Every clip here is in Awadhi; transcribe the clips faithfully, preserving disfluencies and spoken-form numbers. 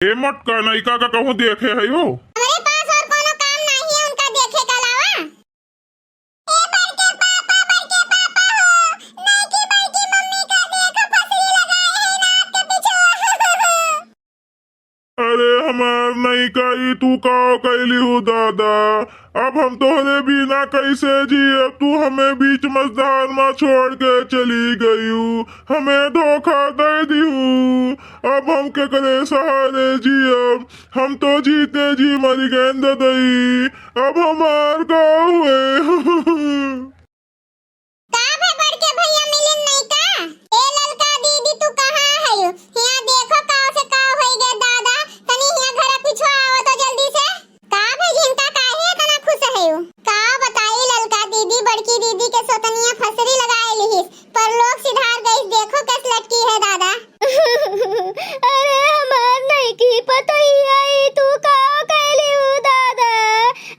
ए मोटका, नइका का कहूँ देखे हयो? हमरे पास और कोनो काम नाही है उनका देखे के अलावा। ए बड़के पापा, बड़के पापा हो, नइकी बड़की मम्मी का देखो फसरी लगाए है नाक के पीछे। अरे हमार नइका, ई तू का कैली हू दादा? अब हम तोहरे बिना कैसे जियब? तू हमें बीच मझधार मा छोड़ के चली गयू, हमें धोखा दे दिहू। अब हम केकरे सहारे जियब? हम तो जीते जी मरि गएन ददई, अब हमार का हुए? का भे बड़के भैया मिलिन नइका? ए ललका दीदी, तू कहाँ हयू? हियाँ देखो का से का होई गए दादा, तनी हियाँ घर पीछे आवो तो जल्दी से। का भे झिनका, काहे इतना खुश हयू? का बताई ललका दीदी, बड़की दीदी के सोतनिया फसरी लगाए लिहिस, पर लोग सिधार गइस, देखो कस लटकी है दादा। अरे हमार नइकी पतोहिया, ई तू का कैली हू दादा?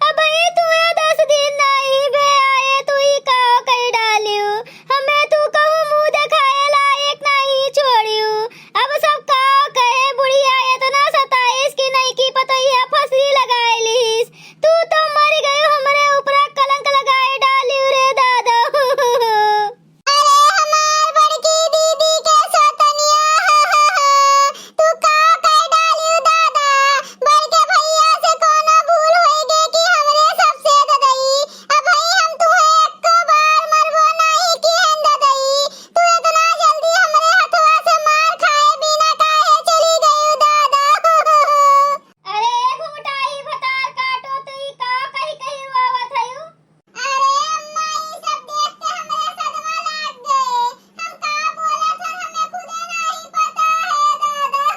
अब ई तू दस दिन नाही भे आए, तू ई का कइ डालियो? हमें तू कहूँ मुँह देखाए लायक नाही छोड़ियो। अब सब का कहे बुढ़िया, इतना सताइस कि नइकी पतोहिया फसरी लगाए लिहिस। तू तो मरि गयू, हमरे ऊपरा कलंक लगाए डालियो रे दादा। अरे हमार बड़की दीदी के सोतनिया, तू का कइ डालियो दादा? बड़के भैया से कोनो भूल होई गे कि हमरे सबसे ददई? अब भाई हम तुहे एको बार मरबो नाही किहन ददई। तू इतना जल्दी हमरे हथवा से मार खाए बिना काहे चली गयू दादा? अरे ए घुंघटाई भतार काटो, तू ई का कही कही रोवत हयू? अरे अम्मा, ई सब देख के हमरे सदमा लाग गए। हम का बोलत हन, हमें खुदे नाही पता है दादा।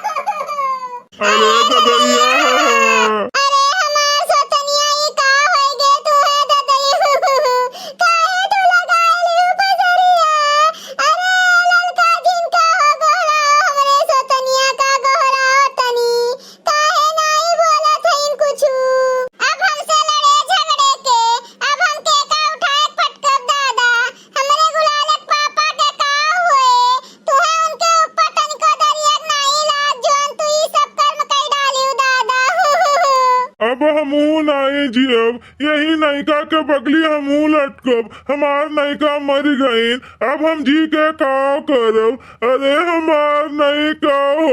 अरे ददइया। अरे हमार सोतनिया, ई का होई गे तुहे ददई? काहे तू लगाए लिहू फसरिया? अरे ललका झिनका हो गोहराओ, हमरे सोतनिया का गोहराओ तनी। काहे नाई बोलत हईन कुछु? अब हमसे लड़े झगड़े के, अब हम के का उठाए फटकब दादा? हमरे गुलाले के पापा के का हुए? तुहे उनके ऊपर तनिको दरियक नाई लाग, जौन तू ई सब कर्म कई डालियो दादा। अब हमहू नाई जियब, यही नइका के बगली हमहू लटकब। हमार नइका मरि गईन, अब हम जी के का करब? अरे हमार नइका हो।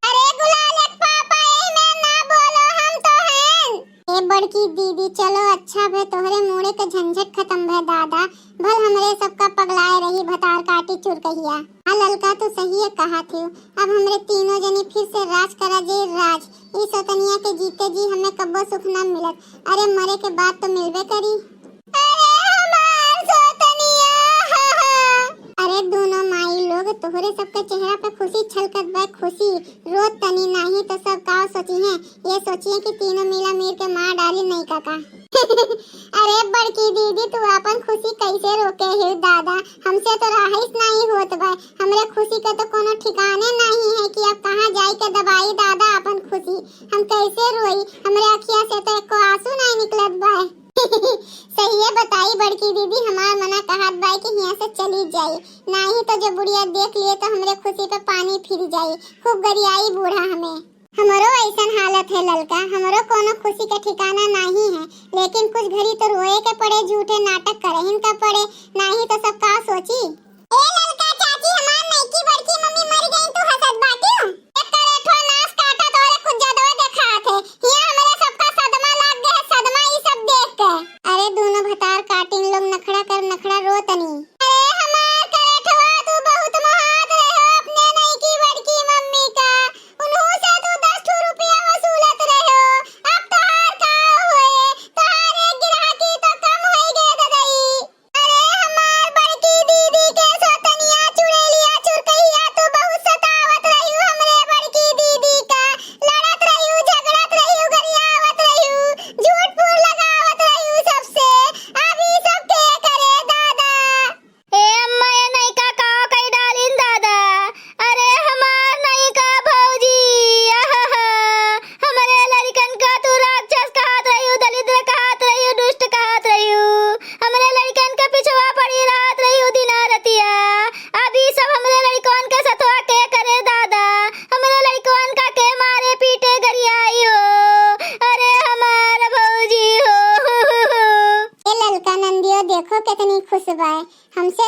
अरे गुलाले के पापा, एही में ना बोलो, हम तो हैं। ए बड़की दीदी, चलो अच्छा भे, तोहरे मूड़े के झंझट खतम भे दादा, भल हमरे सबका पगलाए रही भतार काटी चुरकहिया। हाँ ललका, तू सहिए कहा थी, अब हमरे तीनों जनी फिर से राज करा जे राज। ई सोतनिया के जीते जी हमें कब्बो सुख ना मिलत, अरे मरे के बाद तो मिलबे करी। अरे हमार सोतनिया। अरे दोनों माई लोग, तोहरे सबके चेहरा पे खुशी छलकत बा, खुशी। रोत तनी, नाही तो सब का सोचिहें, ये सोचिहें कि तीनों मिला मिल के मार डाली नइका का। अरे बड़की दीदी, तू अपन खुशी कैसे रोके हो दादा? हमसे तो रहाइश नाही होत बा। हमरे खुशी के तो कोनो ठिकाने नाही है कि अब कहाँ जाई के दबाई दादा अपन खुशी। हम कैसे रोई? हमरे अखिया से तो एको आंसू नाही निकलत बा। सहिए बताई बड़की दीदी, हमार मना कहत बाय कि हियां से चली जाई, नाही तो जब बुढ़िया देख लिए तो हमरे खुशी पे पानी फिर जाई, खूब गरियाई बूढ़ा हमें। हमरो ऐसन हालत है ललका, हमरो कोनो खुशी के ठिकाना नाही है, लेकिन कुछ घड़ी तो रोए के पड़े, झूठे नाटक करहिन का पड़े, नाही तो सब का सोची। ए ललका चाची, हमार नईकी बड़की मम्मी मर गई, तू हंसत बाटियो? ए करेठवा नास काटा, तोरे कुछ ज्यादा देखात है। हिया हमरे सबका सदमा लाग गए है, सदमा ई सब देख के। अरे दोनों भतार काटिन लोग नखड़ा कर नखड़ा रो तनी। अरे हमार करेठवा, तू बहुत मोहात रहे हो अपने नईकी बड़की मम्मी का। उन्हों से तू दस ठो रुपया वसूलत रहे हो। अब तोहार का होए? तोहार एक गिराकी तो कम होई गए ददई। अरे हमार बड़की दीदी के सोतनिया चुड़ैलिया चुरकहिया, तू बहुत सतावत रही हो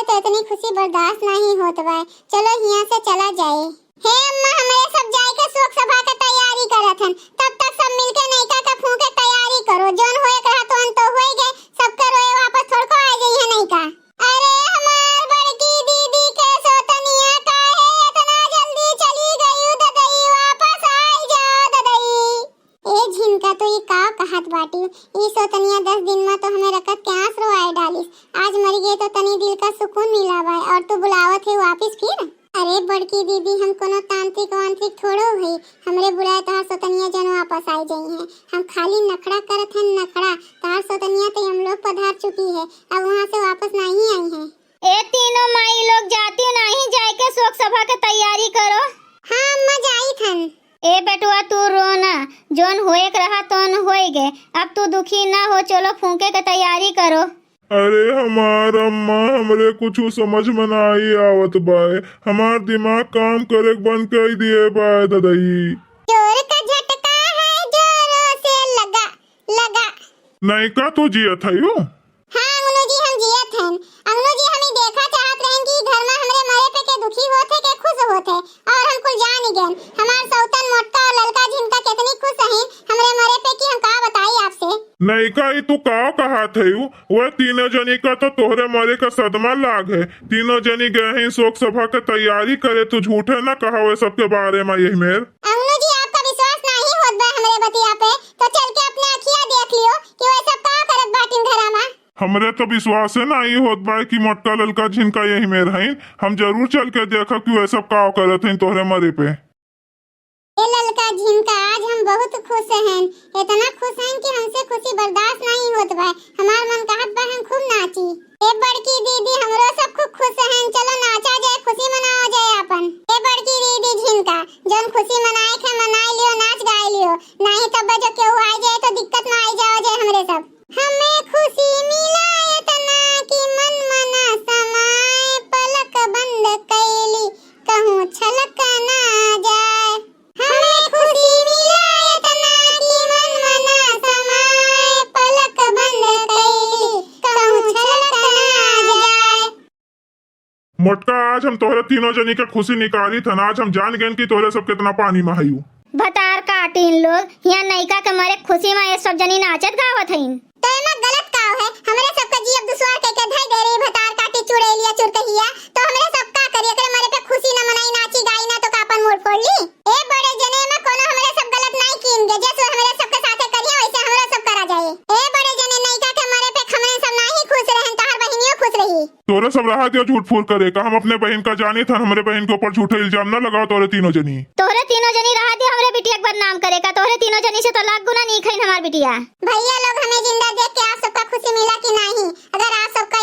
तो इतनी खुशी बर्दाश्त नहीं होत बा, चलो हियाँ से चला जाए। हे अम्मा, हमरे सब जाए के शोक सभा के तैयारी करत हन, तब तक सब मिलके नैका के फूंके तैयारी करो। जौन होए के रहा तौन तो होई गए, सबके रोए वापस थोड़को आ जाई है नैका। अरे हमार बड़की दीदी के सोतनिया, काहे इतना जल्दी चली गई ददई, वापस आई जाओ ददई। ए झिनका, तू ई का कहत बाटी? ई सोतनिया दस दिन में तो हमें रकत के आंस रोआए डालिस। आज मर गए तो तनी दिल का सुकून मिला बा, और तू बुलावत है वापिस फिर? अरे बड़की दीदी, हम कोनो तांत्रिक वांत्रिक थोड़ो हई, हमरे बुलाए तहार सोतनिया जन वापस आई जाई हैं। हम खाली नखड़ा करत हैं, नखड़ा। तहार सोतनिया तो यमलोक पधार चुकी है, अब वहाँ से वापस नहीं आई है। ए तीनों माई लोग, जाती नहीं जाए के शोक सभा के तैयारी करो। हाँ अम्मा, जाई थन। ए बेटुआ, तू रो ना, जौन होए के रहा तौन होए गए, अब तू दुखी ना हो, चलो फूंके के तैयारी करो। अरे हमार अम्मा, हमरे कुछ समझ में नाई आवत बाय, हमार दिमाग काम करे के बंद कर दिए बाय ददई। जोर का झटका है, जोरों से लगा, लगा। नैका तो जियत है यो। हाँ अंगनू जी, हम जियत हन। अंगनू जी, हम ई देखा चाहत रहन कि घर में हमरे मरे पे के दुखी होत है, के खुश होत है, और हम कुल जान ही गन। हमार सौतन मोटका और ललका झिनका कितनी खुश हैं हमरे मरे पे कि हम का बताई आपसे। नैका, ई तू का कहत है? वह तीनों जनी का तो तोहरे मरे का सदमा लाग है। तीनों जनी गए हैं शोक सभा के तैयारी करे, तू झूठे न कहा वह सबके बारे में यही मेर। अंगनू जी, आपका विश्वास नहीं होत बा हमरे बतिया पे, तो चल के अपने अखिया देख लियो कि वह सब का करत बाटिन घरा में। हमरे तो विश्वासे नाई होत बा कि मोटका ललका झिनका यही मेर हईन। हम जरूर चल के देखब कि वह सब का करत हईन तोहरे मरे पे। ए ललका झिनका, आज हम बहुत खुश हन, इतना खुश हन कि हमसे खुशी बर्दाश्त नहीं होत बा। हमार मन कहत बा हम खूब नाची। ए बड़की दीदी, हमरो सब खूब खुश हन, चलो नाचा जाए, खुशी मनावा जाए आपन। ए बड़की दीदी झिनका, जौन खुशी मनाए के मनाए लियो, नाच गाए लियो, नहीं तब जो केहू आ जाए तो दिक्कत में आई जाओ जाए हमरे सब। हमें खुशी मिला इतना कि मन मना समाए, पलक बंद कैली कहूँ छलक ना जाए। हमें खुशी मिला इतना कि मन मना समाए, पलक बंद कैली कहूँ छलक ना जाए। मोटका, आज हम तोहरे तीनों जनी के खुशी निकाली थन। आज हम जान गए कि तोहरे सब कितना पानी में हयू। भतार काटिन लोग, यहाँ नैका के मरे खुशी में ये सब जनी नाचत गावत हईन। तो एमा गलत का है? हमरे सबका जीव दुश्वार के, के धई दे रही भतार काटी चुड़ैलिया चुरकहिया, तो हमरे सब का करी? एकरे मरे पे खुशी न मनाई, नाची गाई ना, तो का अपन मूड़ फोड़ ली? ए बड़े जने, एमा कोनो हमरे सब गलत नाई कीन गे, जैसे हमरे सबके साथे करिया वैसे हमरो सब करा जाए। ए बड़े जने, नैका के मरे पे हमरे सब नाही खुश रहन, तहार बहिनियो खुश रही। तोहरे सब रहा दियो झूठ फूर करे का, हम अपने बहिन का जानी थन, हमरे बहिन के ऊपर झूठे इल्जाम न लगाओ तोहरे तीनों जनी। तोहरे तीनों जनी रहा दियो हमरे बिटिया के बदनाम करे का, तोहरे तीनों जनी से तो लाख गुना नीक हईन हमार बिटिया। भैया लोग, हमें जिंदा देख के आप सबका खुशी मिला कि नहीं? अगर आप सबका